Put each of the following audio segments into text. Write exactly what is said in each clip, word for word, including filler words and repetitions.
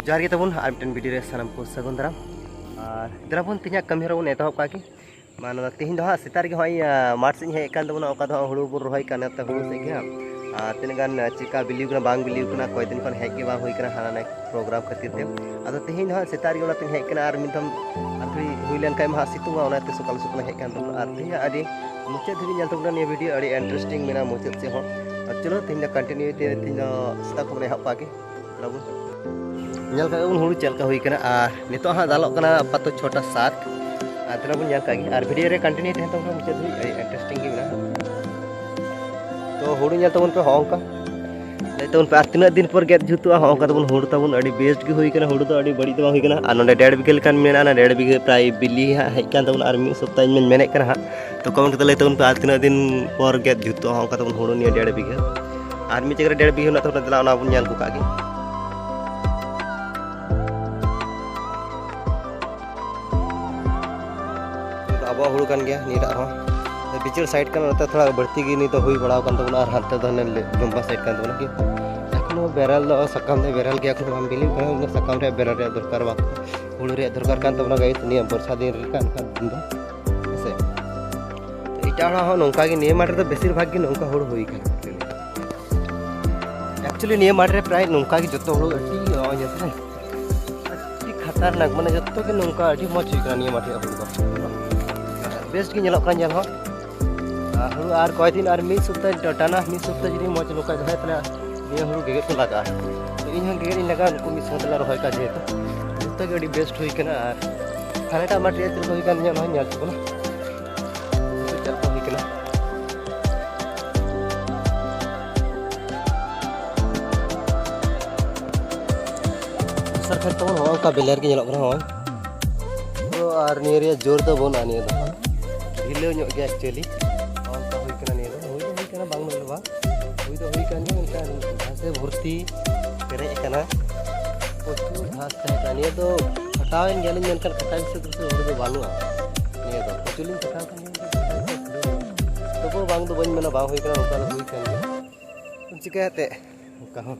ᱡᱚᱦᱟᱨ ᱜᱮ ᱛᱟᱵᱚᱱ, ᱟᱨ ᱢᱤᱫᱴᱮᱱ ᱵᱷᱤᱰᱤᱭᱳ ᱨᱮ ᱥᱟᱱᱟᱢ ᱠᱚ ᱥᱟᱹᱜᱩᱱ ᱫᱟᱨᱟᱢ᱾ ᱟᱨ ᱫᱮᱞᱟ ᱵᱚᱱ, ᱛᱮᱦᱮᱧᱟᱜ ᱠᱟᱹᱢᱤ ᱦᱚᱨᱟ ᱵᱚᱱ ᱮᱛᱚᱦᱚᱵ ᱠᱟᱜ ᱜᱮ᱾ ᱢᱟ, ᱱᱚᱣᱟ ᱛᱮᱦᱮᱧ ᱫᱚ ᱦᱟᱸᱜ ᱥᱮᱛᱟᱜ ᱨᱮᱜᱮ ᱦᱚᱸᱜᱼᱚᱭ, ᱟᱸ, ᱢᱟᱴᱷ ᱥᱮᱫ ᱤᱧ ᱦᱮᱡ ᱟᱠᱟᱱ ᱛᱟᱵᱚᱱᱟ, ᱚᱠᱟ ᱫᱚ ᱦᱟᱸᱜ ᱦᱩᱲᱩ ᱵᱚᱱ ᱨᱚᱦᱚᱭ ᱠᱟᱱᱟ, ᱱᱚᱛᱮ ᱦᱩᱲᱩ ᱥᱮᱫ ᱜᱮ ᱦᱟᱸᱜ᱾ ᱟᱨ ᱛᱤᱱᱟᱹᱜ ᱜᱟᱱ, ᱟᱸ, ᱪᱮᱠᱟ ᱵᱤᱞᱤ ᱠᱟᱱᱟ, ᱵᱟᱝ ᱵᱤᱞᱤ ᱠᱟᱱᱟ, ᱠᱚᱭ ᱫᱤᱱ ᱠᱷᱚᱱ ᱦᱮᱡ ᱜᱮ ᱵᱟᱝ ᱦᱩᱭ ᱠᱟᱱᱟ, ᱦᱟᱱᱟ ᱱᱤᱭᱟᱹ ᱯᱨᱳᱜᱨᱟᱢ ᱠᱷᱟᱹᱛᱤᱨ ᱛᱮ᱾ ᱟᱫᱚ ᱛᱮᱦᱮᱧ ᱫᱚ ᱦᱟᱸᱜ ᱥᱮᱛᱟᱜ ᱨᱮᱜᱮ ᱚᱱᱟᱛᱤᱧ ᱦᱮᱡ ᱠᱟᱱᱟ, ᱟᱨ ᱢᱤᱫ ᱫᱷᱟᱣ ᱟᱨ ᱛᱷᱚᱲᱤ ᱦᱩᱭ ᱞᱮᱱ ᱠᱷᱟᱡ ᱢᱟ ᱦᱟᱸᱜ ᱥᱤᱛᱩᱝᱟ, ᱚᱱᱟᱛᱮ ᱥᱚᱠᱟᱞ ᱥᱚᱠᱟᱞ ᱦᱮᱡ ᱠᱟᱱ ᱛᱟᱵᱚᱱᱟ᱾ ᱟᱨ ᱛᱮᱦᱮᱧ ᱟᱹᱰᱤ ᱢᱩᱪᱟᱹᱫ ᱫᱷᱟᱹᱵᱤᱡ ᱧᱮᱞ ᱛᱟᱵᱚᱱᱟ ᱱᱤᱭᱟᱹ ᱵᱷᱤᱰᱤᱭᱳ, ᱟᱹᱰᱤ ᱤᱱᱴᱟᱨᱮᱥᱴᱤᱝ ᱢᱮᱱᱟᱜᱼᱟ ᱢᱩᱪᱟᱹᱫ ᱥᱮᱫ ᱦᱚᱸ᱾ ᱟᱨ ᱪᱚᱞᱚ, ᱛᱮᱦᱮᱧ ᱫᱚ ᱠᱚᱱᱴᱤᱱᱤᱭᱩ ᱛᱮ ᱛᱮᱦᱮᱧ ᱫᱚ ᱥᱮᱛᱟᱜ ᱠᱷᱚᱱ ᱵᱚᱱ ᱮᱦᱚᱵ ᱠᱟᱜ ᱜᱮ᱾ ᱪᱚᱞᱚ ᱵᱚᱱ ᱧᱮᱞ ᱠᱟᱜ ᱜᱮᱵᱚᱱ ᱦᱩᱲᱩ ᱪᱮᱫ ᱞᱮᱠᱟ ᱦᱩᱭ ᱠᱟᱱᱟ᱾ ᱟᱨ ᱱᱤᱛᱚᱜ ᱦᱟᱸᱜ ᱫᱟᱞᱚᱜ ᱠᱟᱱᱟ ᱟᱯᱟᱛᱚ ᱪᱷᱚᱴᱟ ᱥᱟᱛ᱾ ᱟᱨ ᱛᱤᱱᱟᱹᱜ ᱵᱚᱱ ᱧᱮᱞ ᱠᱟᱜ ᱜᱮ, ᱟᱨ ᱵᱷᱤᱰᱤᱭᱳ ᱨᱮ ᱠᱚᱱᱴᱤᱱᱤᱭᱩ ᱛᱟᱦᱮᱱ ᱛᱟᱵᱚᱱᱟ ᱢᱩᱪᱟᱹᱫ ᱫᱷᱟᱹᱵᱤᱡ, ᱟᱹᱰᱤ ᱤᱱᱴᱟᱨᱮᱥᱴᱤᱝ ᱜᱮ ᱢᱮᱱᱟᱜᱼᱟ᱾ ᱛᱚ ᱦᱩᱲᱩ ᱧᱮᱞ ᱛᱟᱵᱚᱱ ᱯᱮ, ᱦᱚᱸᱜᱼᱚ ᱱᱚᱝᱠᱟ ᱞᱟᱹᱭ ᱛᱟᱵᱚᱱ ᱯᱮ, ᱟᱨ ᱛᱤᱱᱟᱹᱜ ᱫᱤᱱ ᱯᱚᱨ ᱜᱮᱫ ᱡᱩᱛᱩᱜᱼᱟ? ᱦᱚᱸᱜᱼᱚ ᱱᱚᱝᱠᱟ ᱛᱟᱵᱚᱱ ᱦᱩᱲᱩ ᱛᱟᱵᱚᱱ, ᱟᱹᱰᱤ ᱵᱮᱥᱴ ᱜᱮ ᱦᱩᱭ ᱠᱟᱱᱟ, ᱦᱩᱲᱩ ᱫᱚ ᱟᱹᱰᱤ ᱵᱟᱹᱲᱤᱡ ᱫᱚ ᱵᱟᱝ ᱦᱩᱭ ᱠᱟᱱᱟ᱾ ᱟᱨ ᱱᱚᱰᱮ ᱰᱮᱲ ᱵᱤᱜᱷᱟᱹ ᱞᱮᱠᱟᱱ ᱢᱮᱱᱟᱜᱼᱟ, ᱚᱱᱟ ᱰᱮᱲ ᱵᱤᱜᱷᱟᱹ ᱯᱨᱟᱭ ᱵᱤᱞᱤ ᱦᱟᱸᱜ ᱦᱮᱡ ᱠᱟᱱ ᱛᱟᱵᱚᱱᱟ, ᱟᱨ ᱢᱤᱫ ᱥᱚᱯᱛᱟᱦᱚᱧ ᱢᱮᱱ ᱢᱮᱱᱮᱫ ᱠᱟᱱᱟ ᱦᱟᱸᱜ᱾ ᱛᱚ ᱠᱚᱢᱮᱱᱴ ᱠᱟᱛᱮ ᱞᱟᱹᱭ ᱛᱟᱵᱚᱱ ᱯᱮ, ᱟᱨ ᱛᱤᱱᱟᱹᱜ ᱫᱤᱱ ᱯᱚᱨ ᱜᱮᱫ ᱡᱩᱛᱩᱜᱼᱟ? ᱦᱚᱸᱜᱼᱚ ᱱᱚᱝᱠᱟ ᱛᱟᱵᱚᱱ ᱦᱩᱲᱩ ᱱᱤᱭᱟᱹ ᱰᱮᱲ ᱵᱤᱜᱷᱟᱹ᱾ ᱟᱨ ᱢᱤᱫ ᱡᱟᱭᱜᱟ ᱨᱮ ᱰᱮᱲ ᱵᱤᱜᱷᱟᱹ ᱢᱮᱱᱟᱜ ᱛᱟᱵᱚᱱᱟ, ᱫᱮᱞᱟ ᱚᱱᱟ ᱵᱚᱱ ᱧᱮᱞ ᱜᱚᱫ ᱠᱟᱜ ᱜᱮ᱾ ᱟᱵᱚᱣᱟᱜ ᱦᱩᱲᱩ ᱠᱟᱱ ᱜᱮᱭᱟ ᱱᱤᱭᱟᱹᱴᱟᱜ ᱦᱚᱸ᱾ ᱵᱤᱪᱟᱹᱨ ᱥᱟᱭᱤᱰ ᱠᱟᱱᱟ, ᱱᱚᱛᱮ ᱛᱷᱚᱲᱟ ᱵᱟᱹᱲᱛᱤ ᱜᱮ ᱱᱤᱛ ᱫᱚ ᱦᱩᱭ ᱵᱟᱲᱟᱣ ᱠᱟᱱ ᱛᱟᱵᱚᱱᱟ, ᱟᱨ ᱦᱟᱱᱛᱮ ᱫᱚ ᱦᱟᱱᱮ ᱞᱮ-, ᱞᱚᱢᱵᱟ ᱥᱟᱭᱤᱰ ᱠᱟᱱ ᱛᱟᱵᱚᱱᱟ᱾ ᱠᱤ ᱮᱠᱷᱚᱱᱳ ᱵᱮᱨᱮᱞ ᱫᱚ, ᱥᱟᱠᱟᱢ ᱫᱚ ᱵᱮᱨᱮᱞ ᱜᱮᱭᱟ, ᱮᱠᱷᱚᱱᱳ ᱵᱟᱝ ᱵᱤᱞᱤᱜ ᱠᱟᱱᱟ᱾ ᱩᱱᱟᱹᱜ ᱥᱟᱠᱟᱢ ᱨᱮᱭᱟᱜ ᱵᱮᱨᱮᱞ ᱨᱮᱭᱟᱜ ᱫᱚᱨᱠᱟᱨ ᱵᱟᱝ, ᱦᱩᱲᱩ ᱨᱮᱭᱟᱜ ᱫᱚᱨᱠᱟᱨ ᱠᱟᱱ ᱛᱟᱵᱚᱱᱟ ᱜᱟᱭᱤᱥ, ᱱᱤᱭᱟᱹ ᱵᱚᱨᱥᱟ ᱫᱤᱱ ᱨᱮ ᱠᱟᱱ ᱠᱷᱟᱱ ᱫᱤᱱ ᱫᱚ, ᱦᱮᱸᱥᱮ᱾ ᱛᱚ ᱮᱴᱟᱜ ᱦᱚᱲᱟᱜ ᱦᱚᱸ ᱱᱚᱝᱠᱟ ᱜᱮ, ᱱᱤᱭᱟᱹ ᱢᱟᱴᱷ ᱨᱮᱫᱚ ᱵᱮᱥᱤᱨ ᱵᱷᱟᱜᱽ ᱜᱮ ᱱᱚᱝᱠᱟ ᱦᱩᱲᱩ ᱦᱩᱭ ᱠᱟᱱᱟ᱾ ᱮᱠᱪᱩᱭᱮᱞᱤ ᱱᱤᱭᱟᱹ ᱢᱟᱴᱷ ᱨᱮ ᱯᱨᱟᱭ ᱱᱚᱝᱠᱟ ᱜᱮ ᱡᱚᱛᱚ ᱦᱩᱲᱩ ᱟᱹᱰᱤ, ᱱᱚᱜᱼᱚᱭ ᱧᱮᱞ ᱯᱮ, ᱟᱹᱰᱤ ᱠᱷᱟᱛᱟᱨᱱᱟᱠ, ᱢᱟᱱᱮ ᱡᱚᱛᱚ ᱜᱮ ᱱᱚᱝᱠᱟ ᱟᱹᱰᱤ ᱢᱚᱡᱽ ᱦᱩᱭ ᱠᱟᱱᱟ ᱱᱤᱭᱟᱹ ᱢᱟᱴᱷ ᱨᱮᱭᱟᱜ ᱦᱩᱲᱩ ᱫᱚ᱾ ᱵᱮᱥ ᱜᱮ ᱧᱮᱞᱚᱜ ᱠᱟᱱᱟ ᱧᱮᱞ ᱦᱚᱸ᱾ ᱟᱨ ᱦᱩᱲᱩ ᱟᱨ ᱠᱚᱭ ᱫᱤᱱ, ᱟᱨ ᱢᱤᱫ ᱥᱚᱯᱛᱟᱦ, ᱴᱟᱱᱟ ᱢᱤᱫ ᱥᱚᱯᱛᱟᱦ ᱡᱩᱫᱤ ᱢᱚᱡᱽ ᱱᱚᱝᱠᱟ ᱫᱚᱦᱚᱭᱟ, ᱛᱟᱦᱞᱮ ᱱᱤᱭᱟᱹ ᱦᱩᱲᱩ ᱜᱮᱜᱮᱫ ᱠᱚ ᱞᱟᱜᱟᱜᱼᱟ᱾ ᱛᱚ ᱤᱧ ᱦᱚᱸ ᱜᱮᱜᱮᱫ ᱤᱧ ᱞᱟᱜᱟᱜᱼᱟ, ᱱᱩᱠᱩ ᱢᱤᱫ ᱥᱚᱸᱜᱮ ᱛᱮᱞᱮ ᱨᱚᱦᱚᱭ ᱠᱟᱜᱼᱟ ᱡᱮᱦᱮᱛᱩ᱾ ᱡᱚᱛᱚ ᱜᱮ ᱟᱹᱰᱤ ᱵᱮᱥᱴ ᱦᱩᱭ ᱠᱟᱱᱟ᱾ ᱟᱨ ᱦᱟᱱᱟᱴᱟᱜ ᱢᱟᱴᱷ ᱨᱮᱭᱟᱜ ᱪᱮᱫ ᱞᱮᱠᱟ ᱦᱩᱭ ᱠᱟᱱᱟ ᱧᱮᱞ ᱦᱚᱸ ᱧᱮᱞ ᱦᱚᱪᱚ ᱵᱚᱱᱟ᱾ ᱪᱮᱫ ᱞᱮᱠᱟ ᱦᱩᱭ ᱠᱟᱱᱟ᱾ ᱫᱚᱥᱟᱨ ᱠᱷᱮᱛ ᱛᱟᱵᱚᱱ ᱦᱚᱸᱜᱼᱚ ᱱᱚᱝᱠᱟ ᱵᱮᱞᱮᱨ ᱜᱮ ᱧᱮᱞᱚᱜ ᱠᱟᱱᱟ, ᱦᱚᱸᱜᱼᱚᱭ᱾ ᱛᱚ ᱟᱨ ᱱᱤᱭᱟᱹ ᱨᱮᱭᱟᱜ ᱡᱳᱨ ᱫᱚ ᱵᱟᱹᱱᱩᱜᱼᱟ, ᱱᱤᱭᱟᱹ ᱫᱚ ᱰᱷᱤᱞᱟᱹᱣ ᱧᱚᱜ ᱜᱮᱭᱟ ᱮᱠᱪᱩᱭᱮᱞᱤ᱾ ᱦᱚᱸᱜᱼᱚ ᱱᱚᱝᱠᱟ ᱦᱩᱭ ᱠᱟᱱᱟ, ᱱᱤᱭᱟᱹ ᱫᱚ ᱦᱩᱭ ᱫᱚ ᱦᱩᱭ ᱠᱟᱱᱟ, ᱵᱟᱝ ᱫᱚ ᱵᱟᱝ ᱦᱩᱭ ᱫᱚ ᱦᱩᱭ ᱠᱟᱱ ᱜᱮᱭᱟ, ᱢᱮᱱᱠᱷᱟᱱ ᱜᱷᱟᱥᱮ ᱵᱷᱚᱨᱛᱤ ᱯᱮᱨᱮᱡ ᱟᱠᱟᱱᱟ, ᱯᱨᱚᱪᱩᱨ ᱜᱷᱟᱥ ᱛᱟᱦᱮᱸ ᱠᱟᱱᱟ᱾ ᱱᱤᱭᱟᱹ ᱫᱚ ᱠᱷᱟᱴᱟᱣᱮᱱ ᱜᱮᱭᱟᱞᱤᱧ, ᱢᱮᱱᱠᱷᱟᱱ ᱠᱷᱟᱴᱟᱣ ᱦᱤᱥᱟᱹᱵ ᱛᱮ ᱦᱩᱲᱩ ᱫᱚ ᱵᱟᱹᱱᱩᱜᱼᱟ᱾ ᱱᱤᱭᱟᱹ ᱫᱚ ᱯᱨᱚᱪᱩᱨ ᱞᱤᱧ ᱠᱷᱟᱴᱟᱣ ᱠᱟᱱ ᱜᱮᱭᱟ, ᱛᱚᱵᱩ ᱵᱟᱝ ᱫᱚ ᱵᱟᱹᱧ ᱢᱮᱱᱟ ᱵᱟᱝ ᱦᱩᱭ ᱠᱟᱱᱟ, ᱱᱚᱝᱠᱟ ᱫᱚ ᱦᱩᱭ ᱠᱟᱱ ᱜᱮᱭᱟ᱾ ᱪᱤᱠᱟᱹᱭᱟᱛᱮ ᱚᱱᱠᱟ ᱦᱚᱸ᱾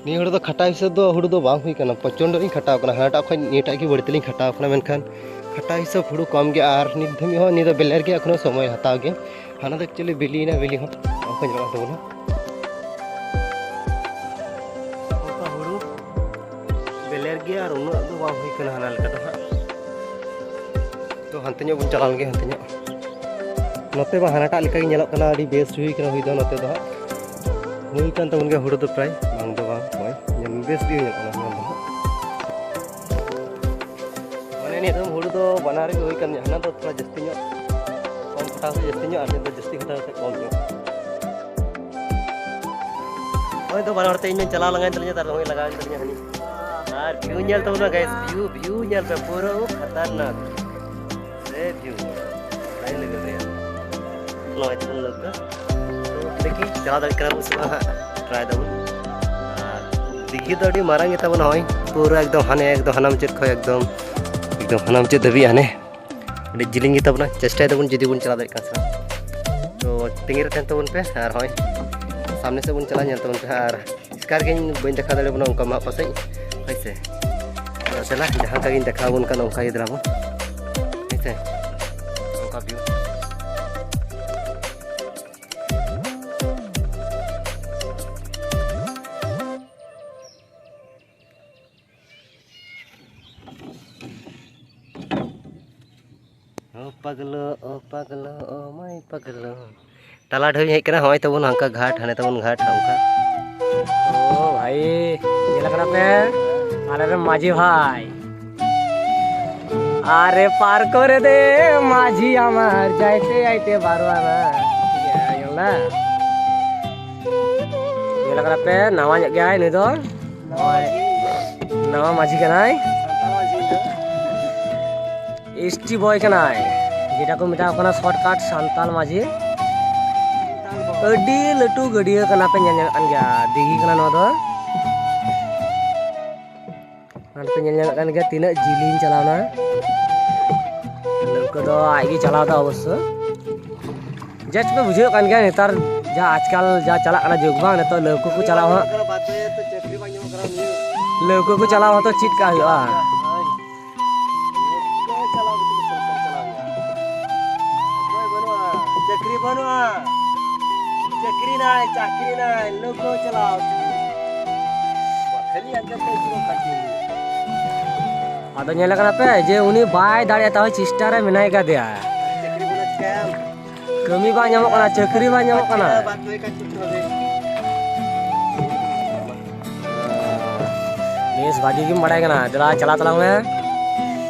ᱱᱤᱭᱟᱹ ᱦᱩᱲᱩ ᱫᱚ ᱠᱷᱟᱴᱟᱣ ᱦᱤᱥᱟᱹᱵ ᱫᱚ ᱦᱩᱲᱩ ᱫᱚ ᱵᱟᱝ ᱦᱩᱭ ᱠᱟᱱᱟ, ᱯᱨᱚᱪᱚᱱᱰᱚ ᱞᱤᱧ ᱠᱷᱟᱴᱟᱣ ᱠᱟᱱᱟ᱾ ᱦᱟᱱᱟᱴᱟᱜ ᱠᱷᱚᱱ ᱱᱤᱭᱟᱹᱴᱟᱜ ᱜᱮ ᱵᱟᱹᱲᱛᱤ ᱞᱤᱧ ᱠᱷᱟᱴᱟᱣ ᱠᱟᱱᱟ, ᱢᱮᱱᱠᱷᱟᱱ ᱠᱷᱟᱴᱟᱣ ᱦᱤᱥᱟᱹᱵ ᱦᱩᱲᱩ ᱠᱚᱢ ᱜᱮᱭᱟ ᱟᱨ ᱱᱤᱛ ᱫᱷᱟᱹᱵᱤᱡ ᱦᱚᱸ ᱱᱤᱭᱟᱹ ᱫᱚ ᱵᱮᱞᱮᱨ ᱜᱮᱭᱟ, ᱮᱠᱷᱚᱱᱳ ᱥᱚᱢᱚᱭ ᱦᱟᱛᱟᱣ ᱜᱮ᱾ ᱦᱟᱱᱟ ᱫᱚ actually ᱵᱤᱞᱤᱭᱮᱱᱟ, ᱵᱤᱞᱤ ᱦᱚᱸ ᱵᱟᱝ ᱠᱚ ᱧᱮᱞᱚᱜ ᱠᱟᱱ ᱛᱟᱵᱚᱱᱟ᱾ ᱚᱱᱠᱟ ᱦᱩᱲᱩ ᱵᱮᱞᱮᱨ ᱜᱮᱭᱟ ᱟᱨ ᱩᱱᱟᱹᱜ ᱫᱚ ᱵᱟᱝ ᱦᱩᱭ ᱠᱟᱱᱟ ᱦᱟᱱᱟ ᱞᱮᱠᱟ ᱫᱚ ᱦᱟᱸᱜ᱾ ᱛᱚ ᱦᱟᱱᱛᱮ ᱧᱚᱜ ᱵᱚᱱ ᱪᱟᱞᱟᱣ ᱞᱮᱱᱜᱮ, ᱦᱟᱱᱛᱮ ᱧᱚᱜ᱾ ᱱᱚᱛᱮ ᱢᱟ ᱦᱟᱱᱟᱴᱟᱜ ᱞᱮᱠᱟ ᱜᱮ ᱧᱮᱞᱚᱜ ᱠᱟᱱᱟ, ᱟᱹᱰᱤ ᱵᱮᱥ ᱦᱩᱭ ᱠᱟᱱᱟ ᱦᱩᱭ ᱫᱚ᱾ ᱱᱚᱛᱮ ᱫᱚ ᱦᱟᱸᱜ ᱦᱩᱭ ᱠᱟᱱ ᱛᱟᱵᱚᱱ ᱜᱮᱭᱟ ᱦᱩᱲᱩ ᱫᱚ ᱯᱨᱟᱭ, ᱵᱟᱝ ᱫᱚ ᱵᱟᱝ, ᱦᱳᱭ, ᱧᱮᱞ ᱵᱮᱥ ᱜᱮ ᱧᱮᱞᱚᱜ ᱠᱟᱱᱟ ᱧᱮᱞ ᱫᱚ ᱦᱟᱸᱜ᱾ ᱢᱟᱱᱮ ᱱᱤᱭᱟᱹ ᱫᱚᱢ ᱦᱩᱲᱩ ᱫᱚ ᱵᱟᱱᱟᱨ ᱜᱮ ᱦᱩᱭ ᱠᱟᱱ ᱜᱮᱭᱟ, ᱦᱟᱱᱟ ᱫᱚ ᱛᱷᱚᱲᱟ ᱡᱟᱹᱥᱛᱤ ᱧᱚᱜ, ᱠᱚᱢ ᱠᱷᱟᱴᱟᱣ ᱥᱮ ᱡᱟᱹᱥᱛᱤ ᱧᱚᱜ, ᱟᱨ ᱱᱤᱭᱟᱹ ᱫᱚ ᱡᱟᱹᱥᱛᱤ ᱠᱷᱟᱴᱟᱣ ᱥᱮ ᱠᱚᱢ ᱧᱚᱜ᱾ ᱦᱳᱭ ᱫᱚ ᱵᱟᱱᱟ ᱦᱚᱲ ᱛᱮ ᱤᱧ ᱢᱟᱧ ᱪᱟᱞᱟᱣ ᱞᱟᱸᱜᱟᱭᱮᱱ ᱛᱟᱞᱤᱧᱟ, ᱛᱟᱨ ᱦᱚᱸᱭ ᱞᱟᱜᱟᱣᱮᱱ ᱛᱟᱞᱤᱧᱟ ᱦᱟᱹᱱᱤ᱾ ᱟᱨ view ᱧᱮᱞ ᱛᱟᱵᱚᱱ ᱢᱮ guys, view, view ᱧᱮᱞ ᱯᱮ, ᱯᱩᱨᱟᱹ ᱠᱷᱟᱛᱟᱨᱱᱟᱠ ᱨᱮ view, high level ᱨᱮᱭᱟᱜ᱾ ᱱᱚᱜᱼᱚᱭ ᱛᱟᱵᱚᱱ ᱞᱟᱹᱣᱠᱟᱹ᱾ ᱫᱮᱠᱷᱤ ᱪᱟᱞᱟᱣ ᱫᱟᱲᱮᱭᱟᱜ ᱠᱟᱱᱟ ᱵᱚᱱ ᱥᱮ ᱵᱟᱝ ᱦᱟᱸᱜ, try ᱫᱟᱵᱚᱱ᱾ ᱟᱨ ᱫᱤᱜᱷᱤ ᱫᱚ ᱟᱹᱰᱤ ᱢᱟᱨᱟᱝ ᱜᱮᱛᱟ ᱵᱚᱱᱟ, ᱱᱚᱜᱼᱚᱭ ᱯᱩᱨᱟᱹ ᱮᱠᱫᱚᱢ ᱦᱟᱱᱮ ᱮᱠᱫᱚᱢ ᱦᱟᱱᱟ ᱢᱩᱪᱟᱹᱫ ᱠᱷᱚᱱ ᱮᱠᱫᱚᱢ, ᱮᱠᱫᱚᱢ ᱦᱟᱱᱟ ᱢᱩᱪᱟᱹᱫ ᱫᱷᱟᱹᱵᱤᱡ ᱦᱟᱱᱮ ᱟᱹᱰᱤ ᱡᱤᱞᱤᱧ ᱜᱮᱛᱟ ᱵᱚᱱᱟ᱾ ᱪᱮᱥᱴᱟᱭ ᱫᱟᱵᱚᱱ ᱡᱩᱫᱤ ᱵᱚᱱ ᱪᱟᱞᱟᱣ ᱫᱟᱲᱮᱭᱟᱜ ᱠᱟᱱ ᱥᱮ ᱵᱟᱝ᱾ ᱛᱚ ᱛᱤᱸᱜᱤ ᱨᱮ ᱛᱟᱦᱮᱱ ᱛᱟᱵᱚᱱ ᱯᱮ ᱟᱨ ᱦᱚᱸᱜᱼᱚᱭ ᱥᱟᱢᱱᱮ ᱥᱮᱫ ᱵᱚᱱ ᱪᱟᱞᱟᱜᱼᱟ, ᱧᱮᱞ ᱛᱟᱵᱚᱱ ᱯᱮ᱾ ᱟᱨ ᱮᱥᱠᱟᱨ ᱜᱤᱧ ᱵᱟᱹᱧ ᱫᱮᱠᱷᱟᱣ ᱫᱟᱲᱮᱭᱟᱵᱚᱱᱟ ᱚᱱᱠᱟ ᱢᱟ ᱯᱟᱥᱮᱡ, ᱦᱳᱭ ᱥᱮ᱾ ᱟᱫᱚ ᱪᱟᱞᱟᱜ ᱡᱟᱦᱟᱸ ᱞᱮᱠᱟ ᱜᱤᱧ ᱫᱮᱠᱷᱟᱣ ᱟᱵᱚᱱ ᱠᱟᱱᱟ ᱚᱱᱠᱟ ᱜᱮ ᱫᱮᱞᱟ ᱵᱚᱱ, ᱦᱳᱭ ᱥᱮ᱾ ᱚᱱᱠᱟ view᱾ ᱳ ᱯᱟᱜᱽᱞᱳ, ᱳ ᱯᱟᱜᱽᱞᱳ, ᱳ ᱢᱟᱭ ᱯᱟᱜᱽᱞᱳ᱾ ᱛᱟᱞᱟ ᱰᱷᱟᱹᱣᱤᱧ ᱦᱮᱡ ᱠᱟᱱᱟ, ᱦᱚᱸᱜᱼᱚᱭ ᱛᱟᱵᱚᱱ ᱦᱟᱱᱠᱟ ᱜᱷᱟᱴ, ᱦᱟᱱᱮ ᱛᱟᱵᱚᱱ ᱜᱷᱟᱴ, ᱦᱟᱱᱠᱟ᱾ ᱳ ᱵᱷᱟᱭ, ᱧᱮᱞ ᱠᱟᱱᱟ ᱯᱮ? ᱟᱞᱮ ᱨᱮᱱ ᱢᱟᱹᱡᱷᱤ ᱵᱷᱟᱭ᱾ ᱟᱨᱮ ᱯᱟᱨᱠᱚ ᱨᱮ ᱫᱮ ᱢᱟᱹᱡᱷᱤ ᱟᱢᱟᱨ ᱡᱟᱭᱛᱮ ᱟᱭᱛᱮ ᱵᱟᱨᱚ ᱟᱱᱟ᱾ ᱧᱮᱞ ᱫᱟ? ᱧᱮᱞ ᱠᱟᱱᱟ ᱯᱮ, ᱱᱟᱣᱟ ᱧᱚᱜ ᱜᱮᱭᱟᱭ ᱱᱩᱭ ᱫᱚ᱾ ᱱᱟᱣᱟ ᱢᱟᱹᱡᱷᱤ ᱠᱟᱱᱟᱭ᱾ ᱮᱥ ᱴᱤ ᱵᱚᱭ ᱠᱟᱱᱟᱭ, ᱡᱮᱴᱟ ᱠᱚ ᱢᱮᱛᱟᱣ ᱠᱟᱱᱟ shortcut ᱥᱟᱱᱛᱟᱲ ᱢᱟᱹᱡᱷᱤ᱾ ᱟᱹᱰᱤ ᱞᱟᱹᱴᱩ ᱜᱟᱹᱰᱭᱟᱹ ᱠᱟᱱᱟ, ᱯᱮ ᱧᱮᱞ ᱧᱟᱢᱮᱫ ᱠᱟᱱ ᱜᱮᱭᱟ, ᱫᱤᱜᱷᱤ ᱠᱟᱱᱟ ᱱᱚᱣᱟ ᱫᱚ᱾ ᱱᱚᱰᱮ ᱯᱮ ᱧᱮᱞ ᱧᱟᱢᱮᱫ ᱠᱟᱱ ᱜᱮᱭᱟ ᱛᱤᱱᱟᱹᱜ ᱡᱤᱞᱤᱧ ᱪᱟᱞᱟᱣᱱᱟ᱾ ᱞᱟᱹᱣᱠᱟᱹ ᱫᱚ ᱟᱡ ᱜᱮ ᱪᱟᱞᱟᱣ ᱫᱟ ᱚᱵᱚᱥᱥᱚ᱾ Just ᱯᱮ ᱵᱩᱡᱷᱟᱹᱣ ᱠᱟᱱ ᱜᱮᱭᱟ ᱱᱮᱛᱟᱨ ᱟᱡᱠᱟᱞ ᱡᱟ ᱪᱟᱞᱟᱜ ᱠᱟᱱᱟ ᱡᱩᱜᱽ, ᱵᱟᱝ? ᱱᱤᱛᱚᱜ ᱞᱟᱹᱣᱠᱟᱹ ᱠᱚ ᱪᱟᱞᱟᱣ ᱦᱚᱸ, ᱞᱟᱹᱣᱠᱟᱹ ᱠᱚ ᱪᱟᱞᱟᱣ ᱦᱚᱸᱛᱚ ᱪᱮᱫ ᱠᱟᱜ ᱦᱩᱭᱩᱜᱼᱟ᱾ ᱪᱟᱹᱠᱨᱤ ᱵᱟᱹᱱᱩᱜᱼᱟ, ᱪᱟᱹᱠᱨᱤ ᱱᱟᱭ, ᱪᱟᱹᱠᱨᱤ ᱱᱟᱭ, ᱞᱟᱹᱣᱠᱟᱹ ᱪᱟᱞᱟᱣ᱾ ᱠᱷᱟᱹᱞᱤ ᱟᱸᱡᱚᱢ ᱛᱮ ᱤᱥᱤᱱᱚᱜ ᱠᱟᱱ ᱛᱤᱧ ᱜᱮᱭᱟ᱾ ᱟᱫᱚ ᱧᱮᱞ ᱠᱟᱱᱟ ᱯᱮ ᱡᱮ ᱩᱱᱤ ᱵᱟᱭ ᱫᱟᱲᱮᱭᱟᱜᱼᱟ, ᱛᱟᱣ ᱪᱮᱥᱴᱟ ᱨᱮ ᱢᱮᱱᱟᱭ ᱠᱟᱫᱮᱭᱟ᱾ ᱪᱟᱹᱠᱨᱤ ᱵᱟᱹᱱᱩᱜ ᱪᱤᱠᱟᱹᱭᱟᱢ? ᱠᱟᱹᱢᱤ ᱵᱟᱝ ᱧᱟᱢᱚᱜ ᱠᱟᱱᱟ, ᱪᱟᱹᱠᱨᱤ ᱵᱟᱝ ᱧᱟᱢᱚᱜ ᱠᱟᱱᱟ᱾ ᱵᱟᱫᱽᱫᱷᱚᱭ ᱠᱟᱡᱽ ᱠᱚᱨᱛᱮ ᱦᱚᱵᱮ᱾ ᱵᱮᱥ ᱵᱷᱟᱜᱤ ᱜᱮᱢ ᱵᱟᱲᱟᱭ ᱠᱟᱱᱟ, ᱫᱮᱞᱟ ᱪᱟᱞᱟᱣ ᱛᱟᱞᱟᱝ ᱢᱮ᱾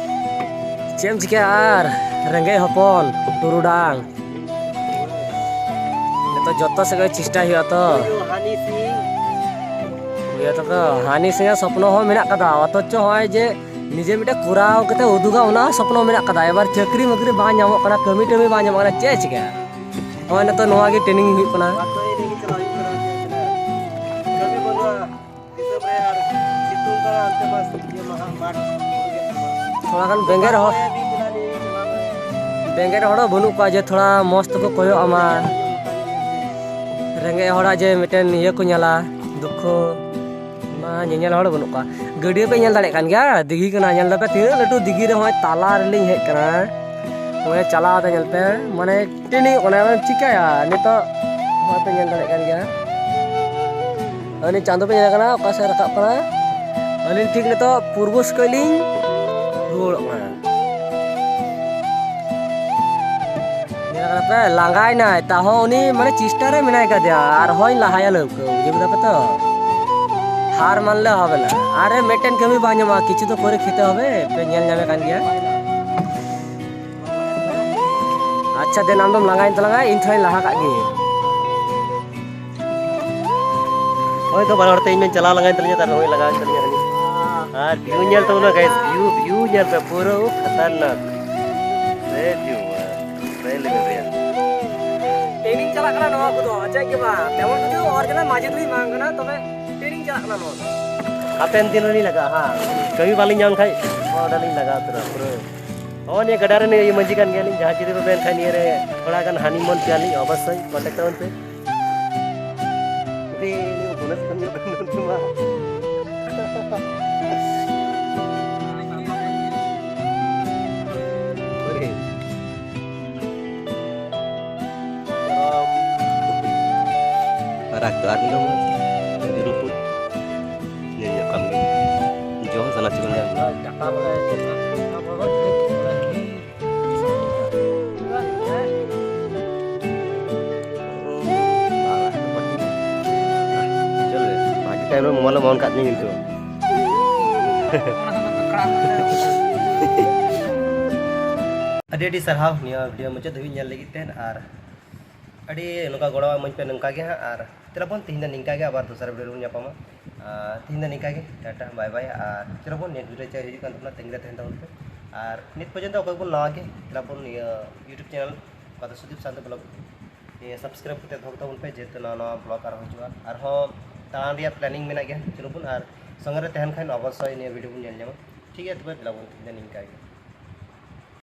ᱪᱮᱫ ᱮᱢ ᱪᱤᱠᱟᱹᱭᱟ ᱟᱨ, ᱨᱮᱸᱜᱮᱡ ᱦᱚᱯᱚᱱ, ᱴᱩᱨᱩᱰᱟᱝ᱾ ᱱᱤᱛᱚᱜ ᱡᱚᱛᱚ ᱥᱮᱫ ᱜᱮ ᱪᱮᱥᱴᱟᱭ ᱦᱩᱭᱩᱜᱼᱟ ᱛᱚ᱾ ᱦᱟᱱᱤ ᱥᱤᱝ᱾ ᱤᱭᱟᱹ ᱛᱟᱠᱚ, ᱦᱟᱱᱤ ᱥᱤᱝ ᱟᱜ ᱥᱚᱯᱱᱚ ᱦᱚᱸ ᱢᱮᱱᱟᱜ ᱠᱟᱫᱟ, ᱚᱛᱷᱚᱪᱚ ᱦᱚᱸᱜᱼᱚᱭ ᱡᱮ ᱱᱤᱡᱮ ᱢᱤᱫᱴᱮᱱ ᱠᱚᱨᱟᱣ ᱠᱟᱛᱮ ᱩᱫᱩᱜᱟ, ᱚᱱᱟ ᱦᱚᱸ ᱥᱚᱯᱱᱚ ᱢᱮᱱᱟᱜ ᱠᱟᱫᱟ᱾ ᱮᱵᱟᱨ ᱪᱟᱹᱠᱨᱤ ᱢᱟᱹᱠᱨᱤ ᱵᱟᱝ ᱧᱟᱢᱚᱜ ᱠᱟᱱᱟ, ᱠᱟᱹᱢᱤ ᱴᱟᱹᱢᱤ ᱵᱟᱝ ᱧᱟᱢᱚᱜ ᱠᱟᱱᱟ, ᱪᱮᱫ ᱮ ᱪᱤᱠᱟᱹᱭᱟ? ᱦᱚᱸᱜᱼᱚᱭ ᱱᱤᱛᱚᱜ ᱱᱚᱣᱟ ᱜᱮ training ᱦᱩᱭᱩᱜ ᱠᱟᱱᱟ᱾ ᱠᱟᱹᱢᱤ ᱵᱟᱹᱱᱩᱜᱼᱟ᱾ ᱫᱤᱥᱚᱢ ᱨᱮ ᱟᱨ ᱥᱤᱛᱩᱝ ᱠᱟᱱᱟ, ᱚᱱᱛᱮ ᱢᱟ ᱤᱭᱟᱹ ᱢᱟ ᱦᱟᱸᱜ ᱢᱟᱴᱷ ᱛᱷᱚᱲᱟ ᱜᱟᱱ ᱵᱮᱸᱜᱮᱫ ᱦᱚᱲ, ᱵᱮᱸᱜᱮᱫ ᱦᱚᱲ ᱦᱚᱸ ᱵᱟᱹᱱᱩᱜ ᱠᱚᱣᱟ ᱡᱮ ᱛᱷᱚᱲᱟ ᱢᱚᱡᱽ ᱛᱮᱠᱚ ᱠᱚᱭᱚᱜ ᱟᱢᱟ᱾ ᱨᱮᱸᱜᱮᱡ ᱦᱚᱲᱟᱜ ᱡᱮ ᱢᱤᱫᱴᱮᱱ ᱤᱭᱟᱹ ᱠᱚ ᱧᱮᱞᱟ, ᱫᱩᱠᱠᱷᱚ, ᱚᱱᱟ ᱧᱮᱧᱮᱞ ᱦᱚᱲ ᱵᱟᱹᱱᱩᱜ ᱠᱚᱣᱟ᱾ ᱜᱟᱹᱰᱭᱟᱹ ᱯᱮ ᱧᱮᱞ ᱫᱟᱲᱮᱭᱟᱜ ᱠᱟᱱ ᱜᱮᱭᱟ, ᱫᱤᱜᱷᱤ ᱠᱟᱱᱟ, ᱧᱮᱞ ᱫᱟᱯᱮ ᱛᱤᱱᱟᱹᱜ ᱞᱟᱹᱴᱩ ᱫᱤᱜᱷᱤ ᱨᱮ ᱦᱚᱸᱜᱼᱚᱭ ᱛᱟᱞᱟ ᱨᱮᱞᱤᱧ ᱦᱮᱡ ᱠᱟᱱᱟ᱾ ᱦᱚᱸᱜᱼᱚᱭ ᱪᱟᱞᱟᱣ ᱠᱟᱛᱮ ᱧᱮᱞ ᱯᱮ, ᱢᱟᱱᱮ ᱴᱨᱮᱱᱤᱝ ᱚᱜ ᱠᱟᱱᱟ, ᱮᱵᱟᱨ ᱪᱤᱠᱟᱹᱭᱟ ᱱᱤᱛᱚᱜ? ᱦᱚᱸᱜᱼᱚᱭ ᱯᱮ ᱧᱮᱞ ᱫᱟᱲᱮᱭᱟᱜ ᱠᱟᱱ ᱜᱮᱭᱟ, ᱟᱹᱞᱤᱧ ᱪᱟᱸᱫᱚ ᱯᱮ ᱧᱮᱞ ᱠᱟᱱᱟ ᱚᱠᱟ ᱥᱮᱫ ᱨᱟᱠᱟᱵ ᱠᱟᱱᱟ᱾ ᱟᱹᱞᱤᱧ ᱴᱷᱤᱠ ᱱᱤᱛᱚᱜ ᱯᱩᱨᱵᱚ ᱥᱮᱫ ᱠᱷᱚᱱ ᱞᱤᱧ ᱨᱩᱣᱟᱹᱲᱚᱜ ᱠᱟᱱᱟ᱾ ᱧᱮᱞ ᱠᱟᱱᱟ ᱯᱮ, ᱞᱟᱸᱜᱟᱭᱱᱟᱭ, ᱛᱟᱦᱚᱸ ᱩᱱᱤ ᱢᱟᱱᱮ ᱪᱮᱥᱴᱟ ᱨᱮ ᱢᱮᱱᱟᱭ ᱠᱟᱫᱮᱭᱟ, ᱟᱨᱦᱚᱸᱭ ᱞᱟᱦᱟᱭᱟ ᱞᱟᱹᱣᱠᱟᱹ, ᱵᱩᱡᱷᱟᱹᱣ ᱠᱮᱫᱟ ᱯᱮ ᱛᱚ? ᱦᱟᱨ ᱢᱟᱱᱞᱮ ᱦᱚᱵᱮ ᱱᱟ᱾ ᱟᱨᱮ ᱢᱤᱫᱴᱮᱱ ᱠᱟᱹᱢᱤ ᱵᱟᱝ ᱧᱟᱢᱚᱜᱼᱟ, ᱠᱤᱪᱷᱩ ᱫᱚ ᱠᱚᱨᱮ ᱠᱷᱮᱛᱮ ᱦᱚᱵᱮ, ᱯᱮ ᱧᱮᱞ ᱧᱟᱢᱮ ᱠᱟᱱ ᱜᱮᱭᱟ᱾ ᱟᱪᱪᱷᱟ, ᱫᱮᱱ ᱟᱢ ᱫᱚᱢ ᱞᱟᱸᱜᱟᱭᱮᱱ ᱛᱟᱞᱟᱝᱟ, ᱤᱧ ᱛᱷᱚᱲᱟᱧ ᱞᱟᱦᱟ ᱠᱟᱜ ᱜᱮ᱾ ᱦᱳᱭ ᱛᱚ, ᱵᱟᱨ ᱦᱚᱲ ᱛᱮ ᱤᱧ ᱢᱟᱧ ᱪᱟᱞᱟᱣ ᱞᱟᱸᱜᱟᱭᱮᱱ ᱛᱟᱞᱤᱧᱟ, ᱛᱟᱨ ᱱᱩᱭ ᱞᱟᱸᱜᱟᱣᱮᱱ ᱛᱟᱞᱤᱧᱟ ᱦᱟᱹᱱᱤ᱾ ᱟᱨ view ᱧᱮᱞ ᱛᱟᱵᱚᱱᱟ guys, view, view ᱧᱮᱞ ᱯᱮ, ᱯᱩᱨᱟᱹ ᱠᱷᱟᱛᱟᱨᱱᱟᱠ᱾ ᱨᱮ view, ᱨᱮ level ᱨᱮᱭᱟᱜ᱾ Training ᱪᱟᱞᱟᱜ ᱠᱟᱱᱟ ᱱᱚᱣᱟ ᱠᱚᱫᱚ, ᱪᱮᱫ ᱜᱮ ᱵᱟᱝ᱾ ᱛᱮᱢᱚᱱ ᱠᱤᱪᱷᱩ original ᱢᱟᱡᱷᱮ ᱫᱷᱟᱹᱵᱤᱡ ᱵᱟᱝ ᱠᱟᱱᱟ, ᱛᱚᱵᱮ training ᱪᱟᱞᱟᱜ ᱠᱟᱱᱟ ᱱᱚᱣᱟ ᱫᱚ᱾ ᱦᱟᱯᱮᱱ ᱫᱤᱱ ᱨᱮᱞᱤᱧ ᱞᱟᱜᱟᱜᱼᱟ ᱦᱟᱸᱜ, ᱠᱟᱹᱢᱤ ᱵᱟᱞᱤᱧ ᱧᱟᱢ ᱠᱷᱟᱡ ᱚᱸᱰᱮᱞᱤᱧ ᱞᱟᱜᱟᱜᱼᱟ ᱯᱩᱨᱟᱹ, ᱯᱩᱨᱟᱹ᱾ ᱦᱚᱸ, ᱱᱤᱭᱟᱹ ᱜᱟᱰᱟ ᱨᱮ ᱱᱤᱭᱟᱹ ᱢᱟᱹᱡᱷᱤ ᱠᱟᱱ ᱜᱮᱭᱟᱞᱤᱧ, ᱡᱟᱦᱟᱸ ᱡᱩᱫᱤ ᱯᱮ ᱢᱮᱱ ᱠᱷᱟᱡ ᱱᱤᱭᱟᱹ ᱨᱮ ᱛᱷᱚᱲᱟ ᱜᱟᱱ honeymoon ᱯᱮᱭᱟᱞᱤᱧ, ᱚᱵᱚᱥᱥᱳᱭ contact ᱛᱟᱵᱚᱱ ᱯᱮ᱾ ᱯᱟᱨᱟᱠ ᱫᱚ ᱟᱨ ᱢᱤᱫ ᱫᱚᱢ ᱡᱩᱨᱩᱯᱩᱨ ᱧᱮᱞ ᱧᱟᱯᱟᱢ ᱜᱮ᱾ ᱡᱚᱢ ᱥᱟᱱᱟ ᱪᱚ ᱠᱟᱱᱟ᱾ ᱪᱚᱞ ᱨᱮ, ᱵᱷᱟᱜᱮ ᱴᱟᱭᱤᱢ ᱨᱮ ᱢᱳᱵᱟᱭᱤᱞ ᱮᱢ on ᱠᱟᱜ ᱛᱤᱧᱟ ᱠᱤᱱᱛᱩ᱾ ᱟᱹᱰᱤ ᱟᱹᱰᱤ ᱥᱟᱨᱦᱟᱣ ᱱᱤᱭᱟᱹ ᱵᱷᱤᱰᱤᱭᱳ ᱢᱩᱪᱟᱹᱫ ᱫᱷᱟᱹᱵᱤᱡ ᱧᱮᱞ ᱞᱟᱹᱜᱤᱫ ᱛᱮ, ᱟᱨ ᱟᱹᱰᱤ ᱱᱚᱝᱠᱟ ᱜᱚᱲᱚ ᱮᱢᱟᱹᱧ ᱯᱮ ᱱᱚᱝᱠᱟ ᱜᱮ ᱦᱟᱸᱜ᱾ ᱟᱨ ᱪᱚᱞᱚ ᱵᱚᱱ, ᱛᱤᱦᱤᱧ ᱫᱚ ᱱᱤᱝᱠᱟ ᱜᱮ, ᱟᱵᱟᱨ ᱫᱚᱥᱟᱨ ᱵᱷᱤᱰᱤᱭᱳ ᱨᱮᱵᱚᱱ ᱧᱟᱯᱟᱢᱟ᱾ ᱟᱨ ᱛᱤᱦᱤᱧ ᱫᱚ ᱱᱤᱝᱠᱟ ᱜᱮ, ᱴᱟᱴᱟ ᱵᱟᱭ ᱵᱟᱭ᱾ ᱟᱨ ᱪᱚᱞᱚ ᱵᱚᱱ, next ᱵᱷᱤᱰᱤᱭᱳ ᱪᱮᱫ ᱦᱤᱡᱩᱜ ᱠᱟᱱ ᱛᱟᱵᱚᱱᱟ, ᱛᱟᱺᱜᱤ ᱨᱮ ᱛᱟᱦᱮᱱ ᱛᱟᱵᱚᱱ ᱯᱮ᱾ ᱟᱨ ᱱᱤᱛ ᱯᱚᱨᱡᱚᱱᱛᱚ ᱚᱠᱚᱭ ᱵᱚᱱ ᱱᱟᱣᱟ ᱜᱮ, ᱪᱚᱞᱚ ᱵᱚᱱ ᱱᱤᱭᱟᱹ YouTube channel ᱚᱠᱟ ᱫᱚ ᱥᱩᱫᱤᱯ ᱥᱟᱱᱛᱚ ᱵᱞᱚᱜ, ᱱᱤᱭᱟᱹ subscribe ᱠᱟᱛᱮ ᱫᱚᱦᱚ ᱛᱟᱵᱚᱱ ᱯᱮ, ᱡᱮᱦᱮᱛᱩ ᱱᱟᱣᱟ ᱱᱟᱣᱟ ᱵᱞᱚᱜ ᱟᱨᱦᱚᱸ ᱦᱤᱡᱩᱜᱼᱟ᱾ ᱟᱨᱦᱚᱸ ᱫᱟᱬᱟᱱ ᱨᱮᱭᱟᱜ planning ᱢᱮᱱᱟᱜ ᱜᱮᱭᱟ, ᱪᱚᱞᱚ ᱵᱚᱱ, ᱟᱨ ᱥᱚᱸᱜᱮ ᱨᱮ ᱛᱟᱦᱮᱱ ᱠᱷᱟᱱ ᱚᱵᱚᱥᱥᱳᱭ ᱱᱤᱭᱟᱹ ᱵᱷᱤᱰᱤᱭᱳ ᱵᱚᱱ ᱧᱮᱞ ᱧᱟᱢᱟ᱾ ᱴᱷᱤᱠ ᱜᱮᱭᱟ, ᱛᱚᱵᱮ ᱫᱮᱞᱟ ᱵᱚᱱ, ᱛᱤᱦᱤᱧ ᱫᱚ ᱱᱤᱝᱠᱟ ᱜᱮ᱾